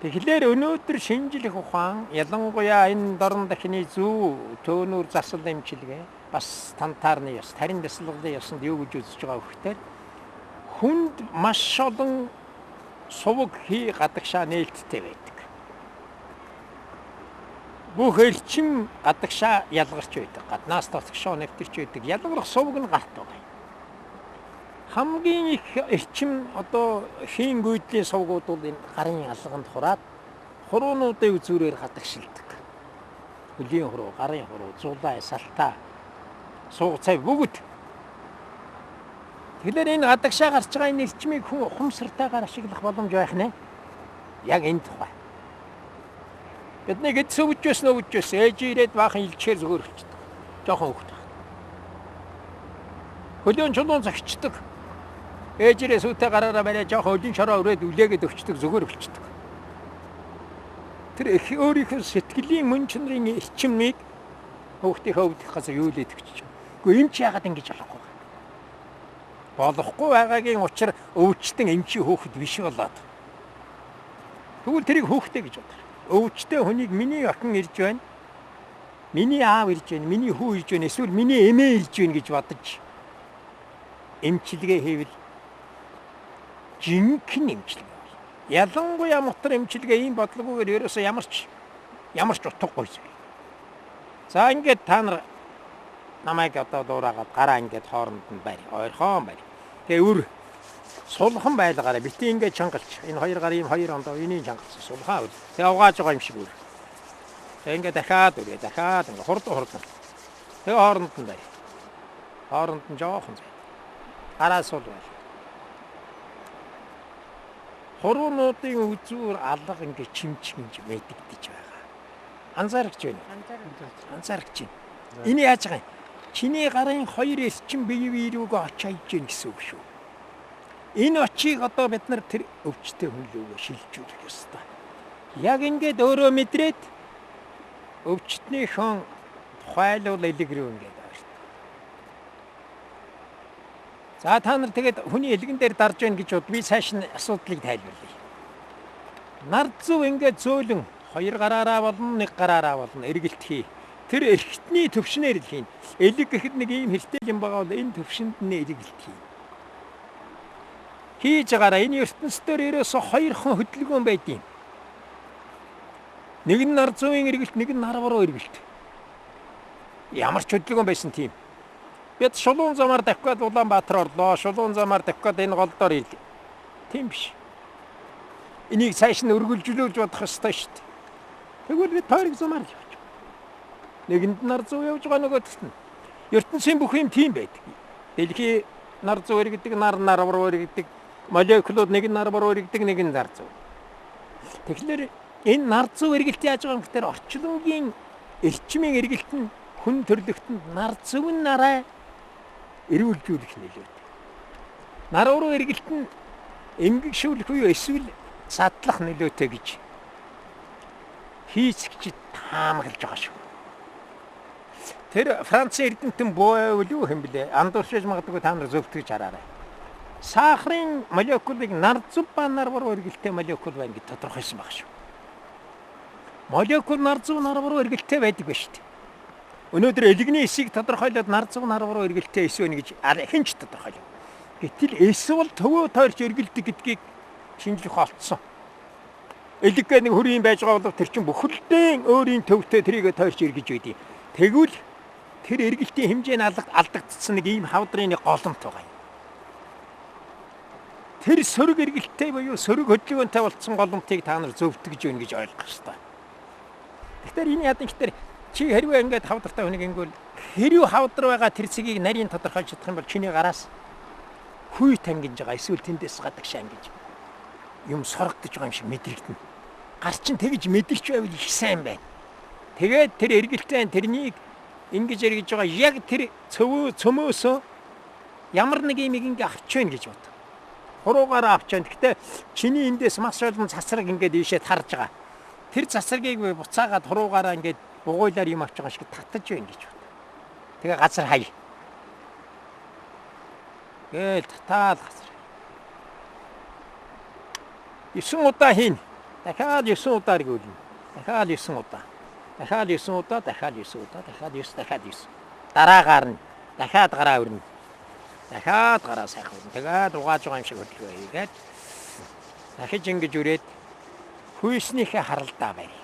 Тэгэхээр өнөөдөр шинжлэх ухаан, ялангуяа энэ дорн дахины зүү төөнүүр засал эмчилгээ, бас тантаарны ёс, тарин дасгалын ёсонд юу гэж үзэж байгаа вөхтөр хүнд маш олон суваг хий гадагшаа нээлттэй байдаг. Бүх эрчим гадагшаа ялгарч байдаг. Гаднаас дотгошоо нэвтэрч байдаг. Ялгарх суваг нь гарт байгаа юм. Хамгийн их эрчим одоо хийн гүйдлийн сувгууд бол энэ гарын алганд хураад хуруунуудын үзүүрээр гадагшилдаг. Хөлийн хуруу, гарын хуруу, зулай, салтаа, сууг цай бүгд. Тэгэхээр энэ гадагшаа гарч байгаа энэ эрчмийг хүн ухамсартайгаар ашиглах боломж байх нэ. Яг энэ тухай. Бидний гэдэс өвж байсан өвж байсан. Ээж ирээд баахан илчээр зүгээр өчтдөг. Жохон хөвгт байна. Хөлөөн чулуун зогчдөг. Ээж ирээ сүйтэй гараараа бариа жохон хөлийн шороо өрөөд үлээгээд өчтдөг, зүгээр өчтдөг. Тэр их өөрийнх нь сэтгэлийн мөн чанарын эрчмийг хүүхдийнхээ өвдөх газар юу л идэвч. Гэхдээ эмч яагаад ингэж болохгүй вэ? Болохгүй байгаагийн учир өвчтөн эмчийн хүүхэд биш болоод. Тэгвэл тэрийг хүүхдээ гэж бодох. Өвчтөн хүнийг миний охин ирж байна. Миний аав ирж байна, миний хүү ирж байна, эсвэл миний эмээ ирж байна гэж бодож эмчилгээ хийвэл жинхэнэ эмчилгээ болно. Ялангуяа мотор эмчилгээ ийм бодлогоогоор ерөөсөө ямар ч утгагүй зүйл. За ингээд та нар намайг одоо дуурайгаад гараа ингээд хооронд нь барь, ойрхон барь. Тэгээ өр сулхан байлгаарай. Бити ингээд чангалч. Энэ хоёр гар ийм хоёр ондоо энийг чангалсан. Сулхан өр. Тэгээ угааж байгаа юм шиг өр. Тэгээ ингээд дахиад өрөө, дахиад ингээд хурдан хурдан. Тэгээ хооронд нь барь. Хооронд нь жоохон зай. Гараа сул байл. Хуруунуудын үзүүр алга ингээд чимчгэнж мэдэгдэж байгаа. Анзаарч байна уу? Анзаарч байна. Энэ яаж байгаа юм? Чиний гарын хоёр эрчим бие бие рүүгээ очиж хайж гин гэсэн үг шүү. Энэ очийг одоо бид нар тэр өвчтэй хүн лүүгээ шилжүүлэх ёстой. Яг ингээд өөрөө мэдрээд өвчтнийхэн тухайлуул элэг рүү ингээд ойрт. За та нар тэгээд хүний элгэн дээр дарж байна гэж бод, би цааш нь асуудлыг тайлбарлая. Нар зүв ингээд зөөлөн хоёр гараараа болно, нэг гараараа болно эргэлт хий. Тэр эрхтний төвшнээр л хийн. Элэг гэхэд нэг ийм хэртэл юм байгаа бол энэ төвшөнд нь эргэлт хий. Хийж байгаараа энэ ертөнцийн ерөөсө хоёрхан хөдөлгөөн байдیں۔ Нэг нь нар зүүн эргэлт, нэг нь нар буруу эргэлт. Ямар ч хөдөлгөөн байсан тийм. Бид шулуун замаар давхиад Улаанбаатар орлоо. Шулуун замаар давхиад энэ гол доор ирлээ. Тийм биш. Энийг цааш нь өргөлжлүүлж бодох ёстой шүү дээ. Тэгвэл бид тойрог замаар л явж. Нэгэнд нар зүү явж байгаа, нөгөөдөлт нь. Ертөнцийн бүх юм тийм байдаг. Дэлхий нар зүү эргэдэг, нар нар буруу эргэдэг. Молекулууд нэг нь нар буруу эргэдэг, нэг нь нар зүү. Тэгэхээр энэ нар зүү эргэлт яаж байгаа юм гэхээр орчлонгийн эрчмийн эргэлт нь хүн төрлөختөнд нар зүв нь нарай эрүүлжүүлэх нөлөөтэй. Нар уруу эргэлт нь эмгэгшүүлэх үе эсвэл задлах нөлөөтэй гэж хийцгчид таамаглаж байгаа шүү. Тэр Францын эрдэмтэн Бойл юу хэм блэ? Андууршиж магадгүй та нар зөвтгөж хараарай. Сахарын молекулыг нар зүв ба нар буруу эргэлттэй молекул байна гэж тодорхойлсон баг шүү. Молекул нар зүв нар буруу эргэлттэй байдаг ба шүү дээ. Өнөөдөр элэгний эсийг тодорхойлоод нар зүв нар буруу эргэлттэй эс байна гэж хэн ч тодорхойлов. Гэтэл эс бол төвөө тойрч эргэлдэг гэдгийг шинжлэх олцсон. Элэг гэх нэг хүрийн байж байгаа бол тэр чинь бүхэлдээ өөрийн төвтэй тэрийг тойрч эргэж байдیں۔ Тэгвэл тэр эргэлтийн хэмжээ нь алдагдсан нэг ийм хавдрын нэг голомт байгаа юм. Тэр сөрөг эргэлттэй буюу сөрөг хөдөлгөөнтэй болцсон голомтыг та нар зөвтгөж байна гэж ойлгох ёстой. Тэгэхээр энэ ядан гэхээр чи хэрвээ ингээд хавдартай хүнийг ингэвэл хэрүү хавдар байгаа тэр цэгийг нарийн тодорхойлж чадах юм бол чиний гараас хүй тангинж байгаа эсвэл тэндээс гадагшаа ингэж юм сорогдож байгаа юм шиг мэдрэгдэнэ. Гар чинь тэгж мэдэрч байвал их сайн байна. Тэгээд тэр эргэлтээ тэрнийг ингэж эргэж байгаа яг тэр цөвөө цөмөөсөө ямар нэг юм ингэ авч байна гэж бод. Хуруугаараа авч байна. Гэхдээ чиний эндээс маш олон цацраг ингээд ийшээ тарж байгаа. Тэр цацрагийг буцаагаад хуруугаараа ингээд бугуйлаар юм авч байгаа шиг татаж байна гэж бод. Тэгээ газар хай. Гээл татаал газар. 9 удаа хийн. Дахиад 9 удаа эргүүлнэ. Дахиад 9 удаа. Дахиад 9 удаа, дахиад 9 удаа, дахиад 9, дахиад 9. Дараагаар нь дахиад гараа өрнө. Дахиад гараа сайхан өрнө. Тэгээд угааж байгаа юм шиг хөдөлгөөн хийгээд дахиж ингэж үрээд хүйснийхээ харалдаа барь.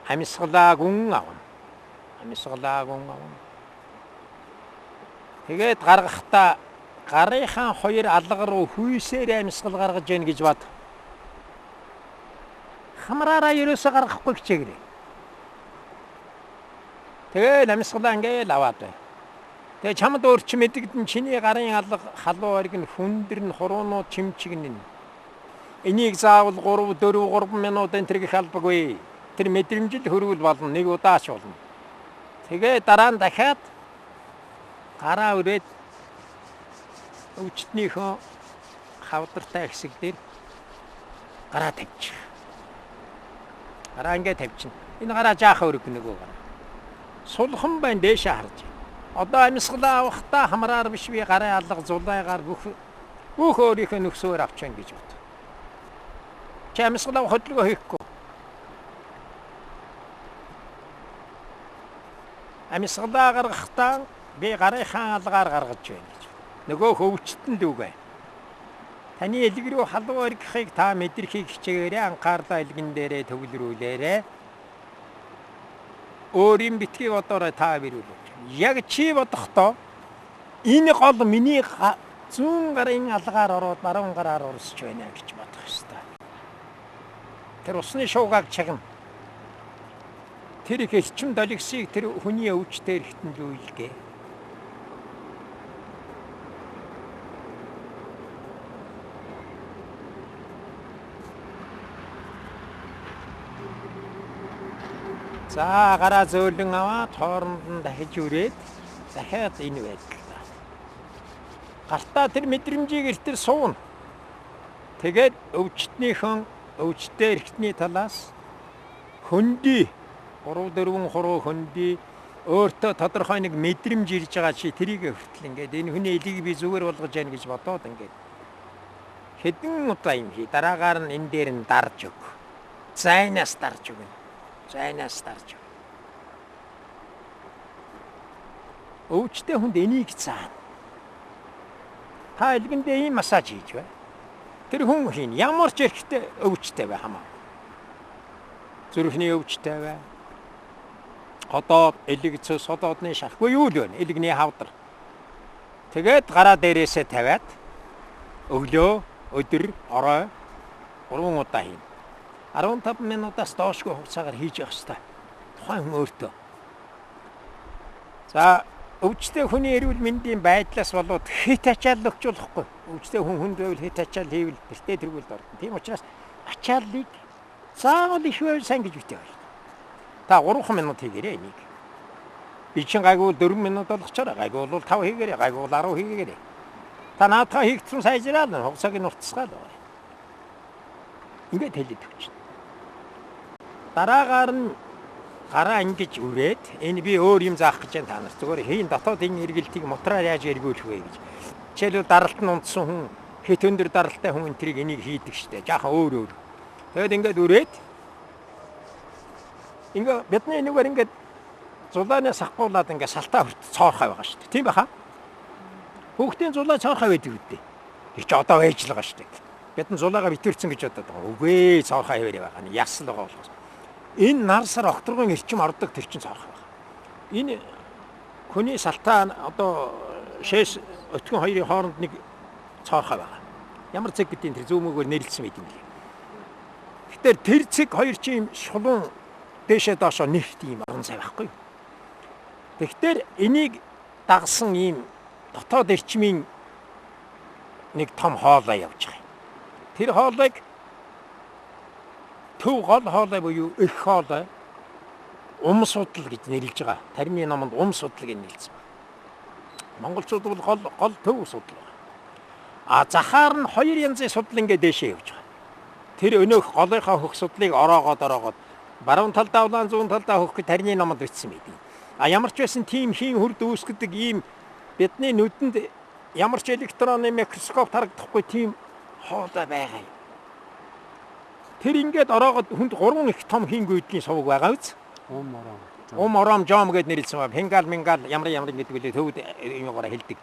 Амьсгалаа гүн авна. Амьсгалаа гүн авна. Тэгээд гаргахдаа гарынхаа хоёр алга руу хүйсээр амьсгал гаргаж яах гэж бод. Хамраараа ерөөсө гаргахгүй хичээгээрэй. Тэгэл амьсгалаа ингээл аваад бай. Тэгээ чамд өөр чи мэдэгдэн чиний гарын алга халуун ориг нь хүндэр нь хуруунууд чимчигнэн. Энийг заавал 3 4 3 минут энэ төр гэх албагүй. Тэр мэдрэмжил хөрвөл болно, нэг удаач болно. Тэгээ дараа нь дахиад гараа өрөөд өвчтнийхөө хавдартай хэсэг дээр гараа тавьчих. Гараа ингээ тавьчихна. Энэ гараа жаахан өрг нөгөө гараа. Сулхан байна дээшээ харж. Одоо амьсгалаа авахдаа хамраар биш би гарын алга зулайгаар бүх өөрийнхөө нөхсөөр авч яана гэж бод. Чи амьсгал авах хөдөлгөөн хийхгүй. Амьсгалаа гаргахдаа би гарынхаа алгаар гаргаж байна гэж. Нөгөө хөвчтөн дүүгээ. Таны элэг рүү халуун оргихыг та мэдрэхийг хичээгээрэй, анхаарлаа элгэн дээрээ төвлөрүүлээрэй. Өөрийн битгий бодоорой та бирүүлж. Яг чи бодохдоо энэ гол миний зүүн гарын алгаар ороод баруун гараар урсч байна гэж бодох ёстой. Тэр усны шуугааг чагна. Тэр их элчим долгисыг тэр хүний өвчтэй эргэтэн лүйлгээ. За гараа зөөлөн аваад хооронд нь дахиж үрээд дахиад энэ байдалтай. Гартаа тэр мэдрэмжийг эртэр сууна. Тэгээд өвчтнийхэн өвчтэй эргэтний талаас хөндөй 3 4 хуруу хөндөй өөртөө тодорхой нэг мэдрэмж ирж байгаа чи тэрийг хүртэл ингээд энэ хүний элийг би зүгээр болгож яана гэж бодоод ингээд хэдэн удаа юм хий. Дараагаар нь энэ дээр нь дарж өг. Зайнаас дарж өгнө. Зайнаас дарж өг. Өвчтэй хүнд энийг заана. Та элгэндээ ийм массаж хийж бай. Тэр хүн хийн ямар ч эрхтэй өвчтэй бай хамаа. Зүрхний өвчтэй бай. Ходоод, элэг цөс, ходоодны шалхгүй юу л байна. Элэгний хавдар. Тэгээд гараа дээрээсээ тавиад өглөө, өдөр, орой 3 удаа хийнэ. 15 минутаас доошгүй хугацаагаар хийж явах ёстой. Тухайн хүн өөртөө. За өвчтэй хүний эрүүл мэндийн байдлаас болоод хэт ачаал өгч болохгүй. Өвчтэй хүн хүнд байвал хэт ачаал хийвэл тэртээ тэргүүлд орно. Тийм учраас ачааллыг заавал их байвал сайн гэж битээ байна. Та 3 минут хийгээрэй энийг. Би чинь гайгүй 4 минут болгочоорой. Гайгүй бол 5 хийгээрэй. Гайгүй бол 10 хийгээрэй. Та наадхаа хийгдсэн сайжраал хугацааг нь уртасгаал байгаа. Ингээд хэлээд өгч. Дараагаар нь гараа ингэж үрээд энэ би өөр юм заах гэж байна та нар. Зүгээр хийн дотоодын эргэлтийг мотороор яаж эргүүлэх вэ гэж. Жишээлбэл даралт нь унтсан хүн хэт өндөр даралтай хүн энэ тэрийг энийг хийдэг штэ. Жаахан өөр өөр. Тэгээд ингээд үрээд ингээ бидний энэгээр ингээд зулаанаас сахгуулад ингээ салтаа хүрт цоорхой байгаа штэ. Тийм баха? Хүүхдийн зулаа цоорхой байдаг үдээ. Тэр чи одоо байж л байгаа штэ. Бид нар зулаагаа битэрсэн гэж бодод байгаа. Үгүй цоорхой хэвээр байгаа нь ясал байгаа болохоос. Энэ нар сар окторгон эрчим ордог тэр чин цоорхой байгаа. Энэ хүний салтаа одоо шээс өтгөн хоёрын хооронд нэг цоорхой байгаа. Ямар цэг гэдгийг тэр зүүмөөгөр нэрлсэн байт юм лээ. Тэгэхээр тэр цэг хоёр чинь юм шулуун дээшээ доошоо нэгт ийм орон зай байхгүй юу? Тэгэхээр энийг дагсан ийм дотоод эрчмийн нэг том хоолой явж байгаа юм. Тэр хоолойг төв гол хоолой буюу эх хоолой ум судал гэж нэрлэж байгаа. Тарины номонд ум судал гэж нэрлэсэн байна. Монголчууд бол гол төв судал байна. А захаар нь хоёр янзын судал ингээд дээшээ явж байгаа. Тэр өнөөх голынхоо хөх судлыг ороогоод баруун талдаа улаан зүүн талдаа хөх гэж тарины номонд бичсэн байдаг. А ямар ч байсан тийм хийн хүрд үүсгэдэг ийм бидний нүдэнд ямар ч электронны микроскоп харагдахгүй тийм хоолой байгаа юм. Тэр ингээд ороогод хүнд гурван их том хийн гүйдлийн сувг байгаа биз? Ум ором. Ум ором жом гэд нэрлсэн ба. Хингал мингал ямар ямар гэдэг үлээ төвд юмгаараа хэлдэг.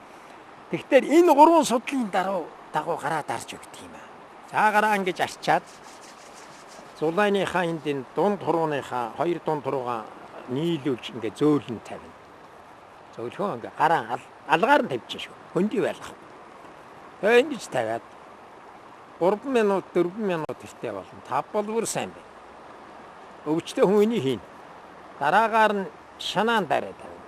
Тэгэхээр энэ гурван судлалын дагуу гараа дарж өгдөг юм аа. За гараа ингэж арчаад зулайныхаа энд энэ дунд хурууныхаа хоёр дунд хуруугаа нийлүүлж ингээ зөөлөн тавина. Зөөлхөө ингээ гараа алгаар нь тавьчих шүү. Хөндөй байлгах. Тэгээ ингэж тавиад 3 минут 4 минут тэртээ болно. 5 бол бүр сайн байна. Өвчтөе хүн энийг хийн. Дараагаар нь шанаан дараа тавина.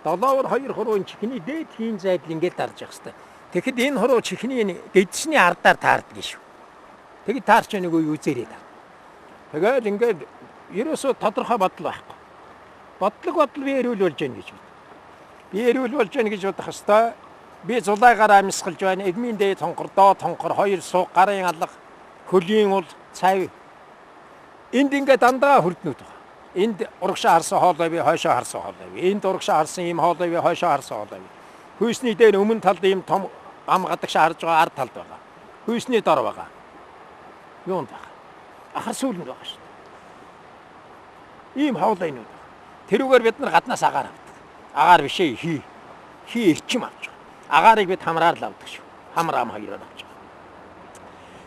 7-оор 2 хуруун чихний дээд хийн зайдал ингээд дарж явах хэвээр. Тэгэхэд энэ хуруу чихний гэдэсний ардаар таардаг шүү. Тэгэд таарч нөгөө юу үзээрэй та. Тэгээд ингээд ерөөсөө тодорхой бодол байхгүй. Бодлого бодол би эрүүл болж гэнэ гэж бод. Би эрүүл болж гэнэ гэж бодох хэвээр. Би зулайгаар амьсгалж байна. Эгмийн дээд тонхор, доод тонхор, хоёр сууг, гарын алга, хөлийн ул, цав. Энд ингээд дандаа хүрднүүд байгаа. Энд урагшаа харсан хоолой би, хойшоо харсан хоолой би. Энд урагшаа харсан ийм хоолой би, хойшоо харсан хоолой би. Хүйсний дээр өмнө талд ийм том ам гадагшаа харж байгаа ард талд байгаа. Хүйсний дор байгаа. Юунд байгаа? Ахар сүүлэнд байгаа шүү дээ. Ийм хоолойнууд байгаа. Тэрүүгээр бид нар гаднаас агаар авдаг. Агаар биш ээ, хий. Хий эрчим авч байгаа. Агаарыг бид хамраар л авдаг шүү. Хамар ам хоёроор авч байгаа.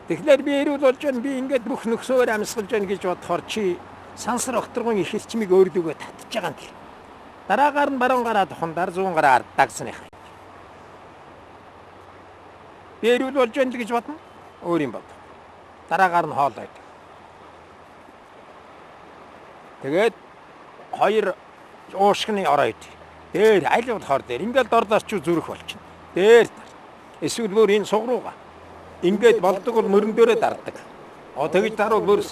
Тэгэхээр би эрүүл болж байна. Би ингээд бүх нөхсөөр амьсгалж байна гэж бодохоор чи сансар огторгон их эрчмийг өөрлөгөө татж байгаа юм тэр. Дараагаар нь баруун гараа тухандар зүүн гараа ард дагсныхаа. Би эрүүл болж байна л гэж бодно. Өөр юм бод. Дараагаар нь хоол байдаг. Тэгээд хоёр уушгины оройд дээр аль болохоор дээр ингээл дордоос ч зүрх болчихно. Дээр дар. Эсвэл бүр энэ суг руугаа. Ингээд болдог бол мөрөн дээрээ дардаг. О тэгж дарвал бүр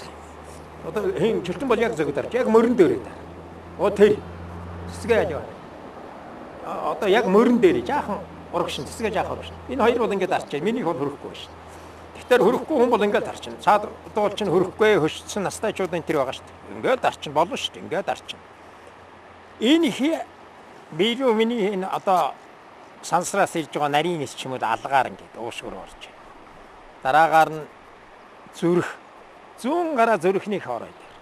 одоо хин чөлтөн бол яг зөв дарж. Яг мөрөн дээрээ дар. О тэр цэцгээ яаж вэ? Одоо яг мөрөн дээрээ жаахан урагшин цэцгээ жаахан урагшин. Энэ хоёр бол ингээд дарчаа. Минийх бол хөрөхгүй байна шүү. Тэгэхээр хөрөхгүй хүн бол ингээд дарчин. Цаад дуул чинь хөрөхгүй хөшсөн настайчуудын тэр байгаа шүү дээ. Ингээд дарчин болно шүү дээ. Ингээд дарчин. Энэ хи би рүү миний энэ одоо сансраас ирж байгаа нарийн эс ч юм уу алгаар ингээд уушгуур орж байна. Дараагаар нь зүрх. Зүүн гараа зүрхний хоорой дээр.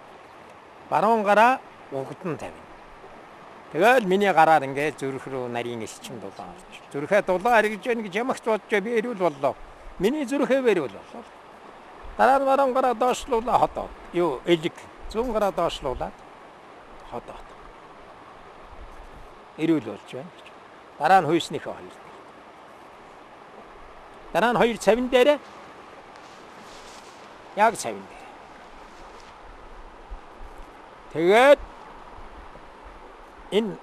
Баруун гараа угдан тавина. Тэгэл миний гараар ингээд зүрх рүү нарийн эсчим дулаан орж. Зүрхээ дулаан эргэж яах гэж ямагч бодож би эрүүл боллоо. Миний зүрхээ эрүүл боллоо. Дараа нь баруун гараа доошлуулаа ходоод. Юу элэг. Зүүн гараа доошлуулаад ходоод. Эрүүл болж байна гэж. Дараа нь хүйснийхээ хоёр дээр. Дараа нь хоёр цавин дээр яг цавин дээр. Тэгээд энэ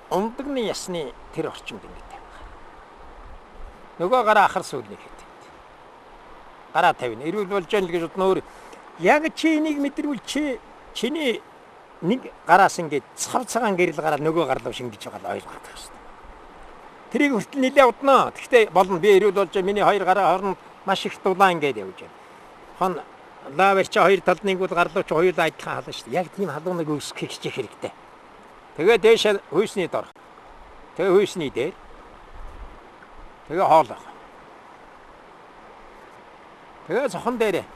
ундагны ясны тэр орчимд ингэж тавих. Нөгөө гараа ахар сүүлний хэд. Гараа тавина. Эрүүл болж яана л гэж бодно өөр. Яг чи энийг мэдрвэл чи чиний нэг гараас ингээд цав цагаан гэрэл гараад нөгөө гар руу шингэж байгаа л ойлгох хэрэгтэй. Тэрийг хүртэл нэлээ уднаа. Гэхдээ болно би эрүүл болж миний хоёр гараа хооронд маш их дулаан ингээд явж байна. Хон лавер чи хоёр талд нэг бол гарлуу чи хоёулаа адилхан хална шүү дээ. Яг тийм халууныг үүсгэх хичээх хэрэгтэй. Тэгээ дээшээ хүйсний дор. Тэгээ хүйсний дээр. Тэгээ хоолой. Тэгээ цохон дээрээ.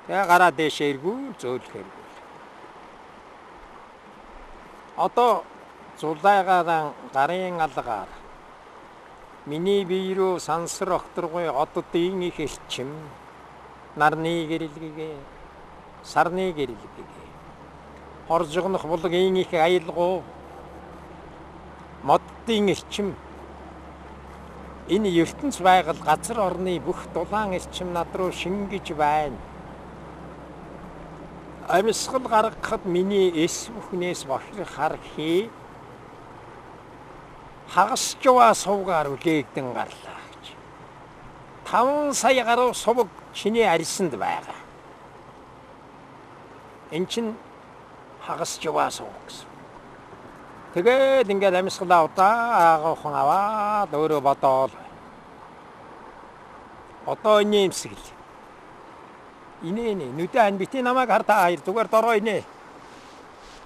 Тэгээ гараа дээшээ эргүүл зөөлөх эргүүл. Одоо зулайгаараа гарын алгаар миний бие рүү сансар огторгуй оддын их элчим нарны гэрэлгэгээ сарны гэрэлгэгээ хоржигнох булгийн их аялгуу моддын эрчим энэ ертөнц байгаль газар орны бүх дулаан эрчим над руу шингэж байна. Амьсгал гаргахад миний эс бүхнээс бохир хар хий хагас жуваа сувгаар үлээгдэн гарлаа гэж. 5 сая гаруй сувг чиний арьсанд байгаа. Эн чин хагас жуваа сувг гэсэн. Тэгээд ингээд амьсгалаа удаа агуухан аваад өөрөө бодоол. Одоо инээмсэгэл. Инээ нүдэ ань бити намайг хар та хоёр зүгээр дороо инээ.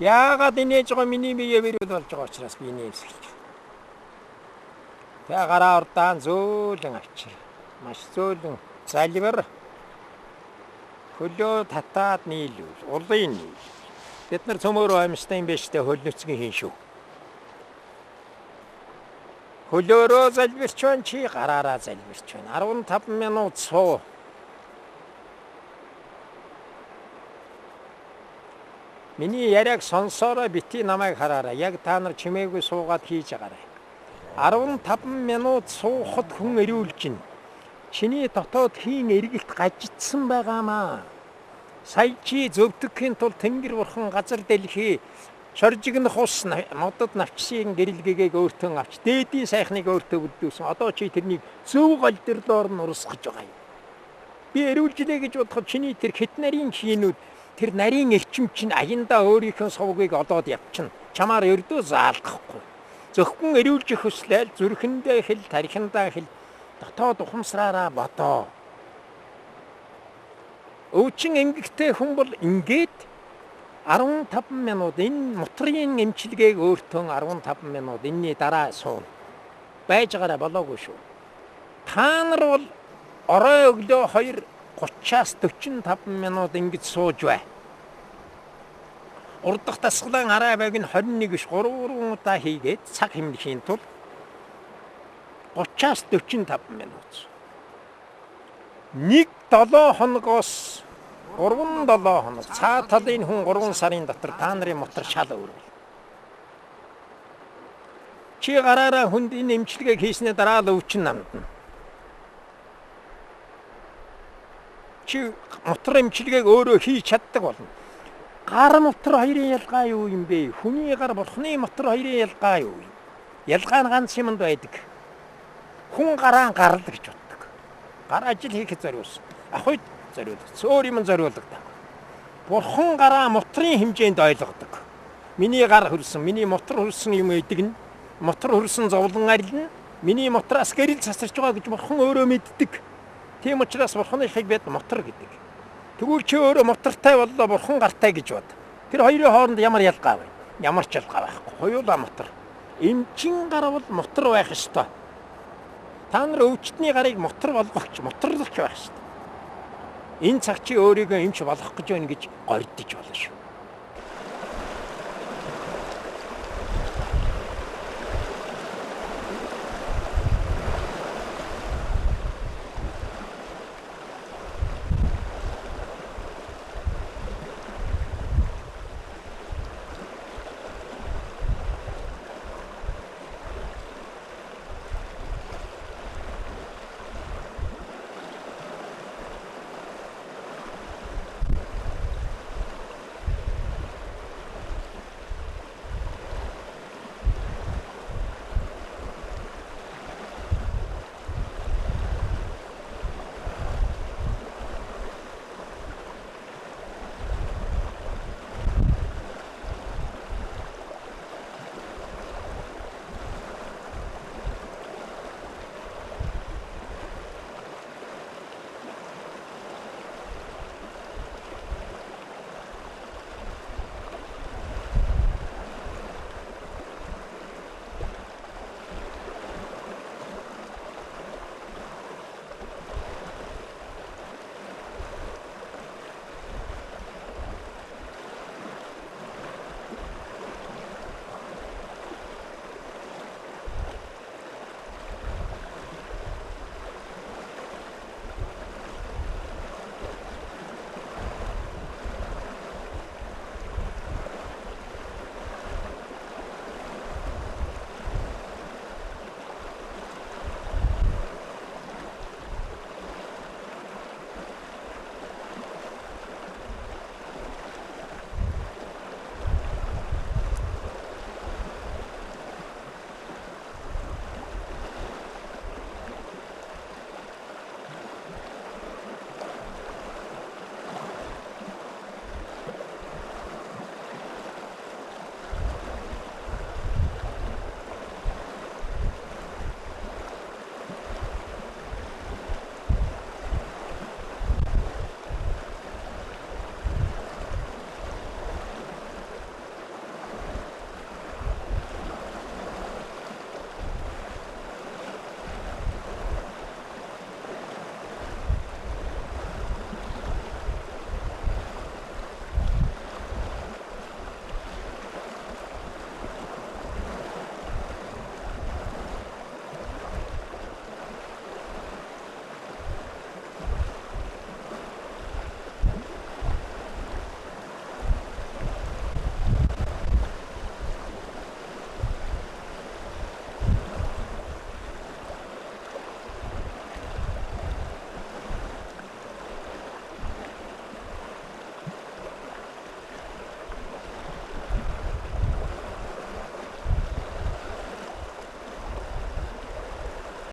Яагаад инээж байгаа миний бие эрүүл болж байгаа учраас би инээмсэглэж. Тэгээ гараа урдаан зөөлөн авчир. Маш зөөлөн залбир. Хөлөө татаад нийлүүл, улын нийл. Бид нар цөмөөрөө амьстай юм биш үү? Хөл нүцгэн хийн шүү. Хөлөөрөө залбирч байна чи гараараа залбирч байна. 15 минут суу. Миний яриаг сонсоорой, бити намайг хараарай. Яг та нар чимээгүй суугаад хийж байгаарай. 15 минут суухад хүн эрүүлжинэ. Чиний дотоод хийн эргэлт гажидсан байгаамаа. Сая чи зөвтгөхийн тулд Тэнгэр бурхан газар дэлхий шоржигнох ус модод навчсын гэрэлгэгийг өөртөө авч дээдийн сайхныг өөртөө бүддүүлсэн. Одоо чи тэрнийг зөв голдрлоор нь урсгаж байгаа юм. Би эрүүлжлээ гэж бодоход чиний тэр хэт нарийн хийнүүд тэр нарийн эрчим чинь аяндаа өөрийнхөө сувгийг олоод явчихна. Чамаар ердөө заалгахгүй. Зөвхөн эрүүлжих хүслээл зүрхэндээ хэл, тархиндаа хэл, дотоод ухамсараараа бодоо. Өвчин эмгэгтэй хүн бол ингээд 15 минут энэ мутрын эмчилгээг өөртөө 15 минут энэний дараа сууна. Байж байгаараа болоогүй шүү. Та нар бол орой өглөө 2 30-аас 45 минут ингэж сууж бай. Урдах дасгалан арай байг нь 21 биш 3 удаа хийгээд цаг хэмнэхийн тулд 30-аас 45 минут. 1 7 хоногоос 3 7 хоног цаа талын хүн 3 сарын дотор та нарын мотор шал өөр болно. Чи гараараа хүнд энэ эмчилгээг хийсний дараа л өвчин намдна. Чи мотор эмчилгээг өөрөө хийж чаддаг болно. Гар мотор хоёрын ялгаа юу юм бэ? Хүний гар бурхны мотор хоёрын ялгаа юу юм? Ялгаа нь ганц юмд байдаг. Хүн гараа гарал гэж боддог. Гар ажил хийхэд зориулсан. Ахуйд зориулагдсан. Өөр юм зориулагдав. Бурхан гараа моторын хэмжээнд ойлгодог. Миний гар хөрсөн, миний мотор хөрсөн юм өгдөг нь мотор хөрсөн зовлон арилна. Миний мотороос гэрэл цацарч байгаа гэж бурхан өөрөө мэддэг. Тийм учраас бурханыхыг бид мотор гэдэг. Тэгвэл чи өөрөө мотортай боллоо бурхан гартай гэж бод. Тэр хоёрын хооронд ямар ялгаа вэ? Ямар ч ялгаа байхгүй. Хоёулаа мотор. Эмчин гар бол мотор байх ёстой. Та нар өвчтний гарыг мотор болгогч, моторлогч байх ёстой. Энэ цаг чи өөрийгөө эмч болгох гэж байна гэж горьдож болно шүү.